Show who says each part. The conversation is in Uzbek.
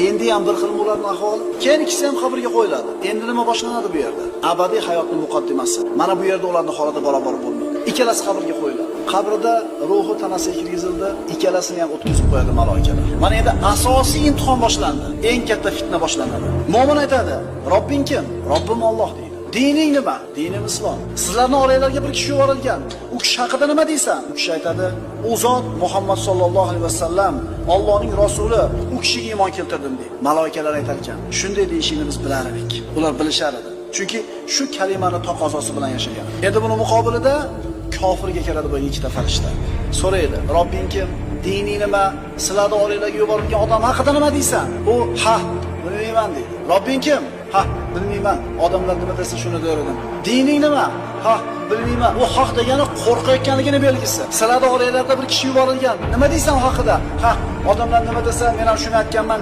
Speaker 1: Endi ham bir xil ularning ahvoli. Keyin ikkisi ham qabrga qo'yiladi. Endi nima boshlanadi bu yerda? Abadiy hayotning muqaddimasi. Mana bu yerda ularning holati barobar bo'lmaydi. Ikkalasi qabrga qo'yiladi. Qabrda ruhi tanasiga kirgizildi, ikkalasini ham o'tkazib qo'yadi maloikalar. Mana endi asosiy imtihon boshlandi. Eng katta fitna boshlanadi. Mo'min aytadi: "Robbing kim?" "Robbim Alloh" deydi. Dining nima? Dinim islom. Sizlarning oranglarga bir kishi yuborilgan. U kishi haqida nima deysan? U kishi aytadi: "U zot Muhammad sallallohu alayhi vasallam, Allohning rasuli, u kishiga iymon keltirdim" deydi. Maloikalar aytar ekan: "Shunday deyishingni biz bilar edik." Ular bilishar edi. Chunki shu kalimani taqozosi bilan yashagan. Endi buni muqobilida kofirga keladi bu ikkita farishta. So'raydi: "Robbing kim? Dining nima? Sizlarning oranglarga yuborilgan odam haqida nima deysan?" U: "Ha, bilmayman" deydi. "Robbing kim?" "Ha, bilmayman. Odamlar nima desa shuni der edim." "Dining nima?" "Ha, bilmayman." U haq degani qo'rqayotganligini belgisi. Sizlarning oranglarda bir kishi yuborilgan. Nima deysan u haqida? "Ha, odamlar nima desa men ham shuni aytganman."